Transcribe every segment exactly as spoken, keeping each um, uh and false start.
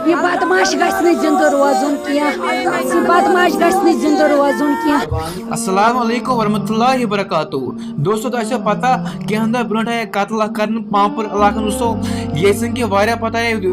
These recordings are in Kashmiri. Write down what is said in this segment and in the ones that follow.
یہِ بدماش گژھِ نہٕ زِندٕ روزُن کینٛہہ۔ یہِ بدماش گژھِ نہٕ زِندٕ روزُن کینٛہہ۔ السلام علیکم ورحمۃ اللہ وبرکاتہ۔ دوستو، تۄہہِ چھو پتہ، کینٛہہ دۄہ برونٛٹھ آیہِ قتل اکھ کرنہٕ پامپور علاقن منٛز۔ دوستو، ییٚتہِ زن کہِ واریاہ پتہ آیہِ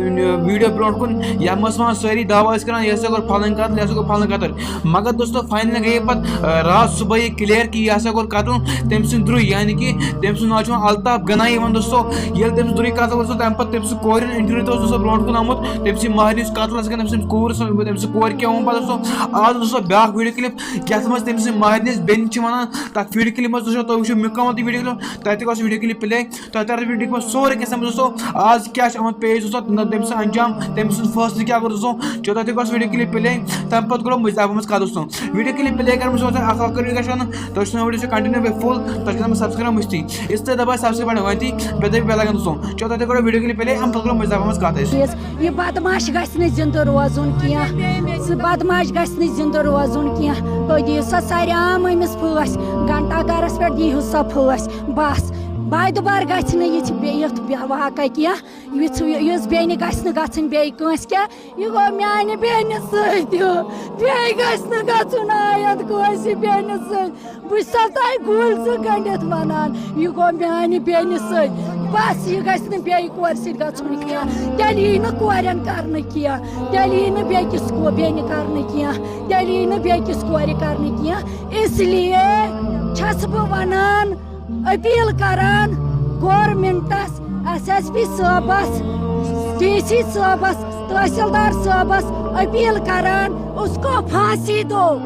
ویڈیو برونٛٹھ کُن، یتھ منٛز وَنان سٲری دعویٰ ٲسۍ کران، یہِ ہسا کوٚر فلٲنۍ قتل، یہِ ہسا کوٚر فلٲنۍ قتل۔ مگر دوستو، فاینلی گٔیے پتہٕ، آ، راتھ صبحٲے یہِ کلیئر کہِ یہِ ہسا کوٚر قتل تٔمۍ سٕنٛدِ درٛوے، یعنی کہِ تٔمۍ سُنٛد ناو چھُ وَنان الطاف گنایی یِوان۔ دوستو، ییٚلہِ تٔمۍ سٕنٛدِ درٛوے قتل کوٚر، دوستو، تمہِ پتہٕ تٔمۍ سٕنٛدِ کورِ ہُنٛد انٹرویو تہِ اوس، دوستو، برونٛٹھ کُن آمُت، تٔمۍ سٕنٛدِ مہرنہِ یُس قتل ٲس کران، تٔمۍ سٕنٛدِ کورِ سُنٛد، تٔمۍ سٕنٛدِ کورِ کیٛاہ ووٚن پتہٕ۔ دوستو، آز اوس، دوستو، بیٛاکھ ویڈیو کلپ، یتھ منٛز تٔمۍ سٕنٛدِ مہرنہِ ہٕنٛز بیٚنہِ چھِ ونان، تتھ ویڈیو کلپ منٛز، دوستو، تۄہہِ وٕچھِو مُکمل تہِ ویڈیو کلپ، تتہِ تہِ گوٚو سُہ ویڈیو کلپ پلے۔ تۄہہِ ترِ ویڈیو کلپ منٛز سورُے کینٛہہ سمجھ۔ دوستو، آز کیٛاہ چھُ آمُت پیش، دوستو، نہ تٔمۍ سُنٛد انجام، تٔمۍ سُنٛد فٲصلہٕ کیٛاہ کوٚر، دوستو، چلو تۄہہِ تہِ گوٚو سُہ ویڈیو کلپ پلے۔ تمہِ پتہٕ کرو مٔزیٖد اپر منٛز کتھ۔ دوستو، ویڈیو کلپ پلے کرنہٕ برونٛہہ چھُ اکھ اکھ کٔرِو گژھان، تۄہہِ چھُ ویڈیو چھُ کنٹِنیو بیٚیہِ فُل، تۄہہِ چھُ آسان سبسکرایب مٔشتٕے، اس لیے دباو سبسکرایب بٹن وۄنۍ تہِ، بیٚیہِ دبٲیِو بیل آیکن۔ دوستو، چلو تۄہہِ تہِ کرو ویڈیو کلپ پلے، امہِ پتہٕ کرو مٔزیٖد اپر منٛز کتھ أسۍ۔ یہِ بدماش گژھِ نہٕ زِندٕ روزُن کینٛہہ۔ سُہ بدماش گژھِ نہٕ زِندٕ روزُن کینٛہہ۔ تُہۍ دِیِو سا ساریام أمِس پھٲسۍ، گھنٹہ گرس پٮ۪ٹھ دِیِو سا پھٲسۍ۔ بس، بارِ دُبارٕ گژھِ نہٕ یِژھ بے-، یُتھ بے-، واقعہ کینٛہہ۔ یُتھ، یُس بیٚنہِ گژھِ نہٕ گژھٕنۍ بیٚیہِ کٲنٛسہِ کینٛہہ۔ یہِ گوٚو میانہِ بیٚنہِ سۭتۍ تہِ۔ بیٚیہِ گژھِ نہٕ گژھُن آیت کٲنٛسہِ بیٚنہِ سۭتۍ۔ بہٕ چھسو تۄہہِ گُلۍ زٕ گٔنڈِتھ ونان، یہِ گوٚو میانہِ بیٚنہِ سۭتۍ۔ بس، یہِ گژھِ نہٕ بیٚیہِ کورِ سۭتۍ گژھُن کینٛہہ۔ تیٚلہِ یی نہٕ کورٮ۪ن کرنہٕ کینٛہہ۔ تیٚلہِ یی نہٕ بیٚکِس کو-، بیٚنہِ کرنہٕ کینٛہہ۔ تیٚلہِ یی نہٕ بیٚکِس کورِ کرنہٕ کینٛہہ۔ اس لیے چھس بہٕ ونان، اپیل کران گورنمنٹس، ایس ایس پی صٲبس، ڈی سی صٲبس، تحصیلدار صٲبس اپیل کران، اس کو پھانسی دو،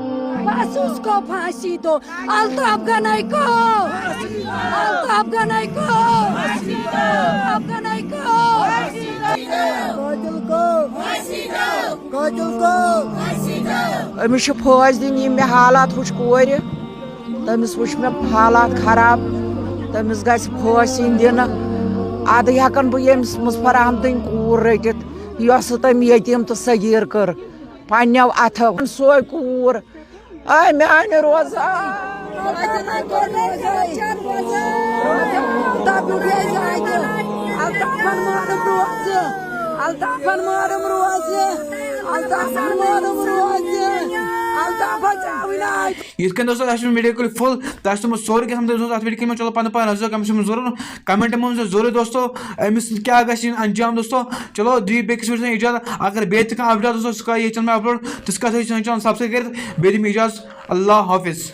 بس اس کو پھانسی دو۔ الطاف گنائی کو، الطاف گنائی کو، الطاف گنائی کو۔ قاتل کو، قاتل کو۔ أمِس چھِ فٲسۍ دِنۍ، یِم مےٚ حالات وٕچھ کورِ، تٔمِس وٕچھ مےٚ حالات خراب، تٔمِس گژھِ فٲسۍ یِنۍ دِنہٕ۔ اَدٕ ہٮ۪کَن بہٕ ییٚمِس مُظفر احمدٕنۍ کوٗر رٔٹِتھ، یۄسہٕ تٔمۍ یتیٖم تہٕ صغیٖر کٔر پنٛنیو اَتھو۔ سۄے کوٗر، اے میانہِ روزا۔ الطافن مارم روزٕ، الطافن مارم روزٕ، الطافن مارم روزٕ، الطاف بچاوٕنۍ آے۔ یِتھ کٔنۍ دوستو، اَسہِ چھُ ویڈیو کٔرِو فُل، تۄہہِ آسہِ تِمو سورُے کینٛہہ سَمجھ۔ دوستو، اَتھ ویڈیو کٔرِو مےٚ چلو پَنُن پَنُن نظر، کَمہِ چھُ ضروٗرت، کَمٮ۪نٛٹ منٛز ضروٗر دوستو، أمِس کیٛاہ گژھِ یُن انجام۔ دوستو، چلو دِیِو بیٚکِس ویڈیوَس اِجازت۔ اگر بیٚیہِ تہِ کانٛہہ اپڈیٹ دوستو، سُہ کَرِ ییٚتہِ چَنَل مےٚ اپلوڈ، تہٕ سُہ کَتھ ہیٚکہِ سٲنۍ چَنَل سبسکرایب کٔرِتھ، بیٚیہِ دِمہٕ اِجازت۔ اللہ حافظ۔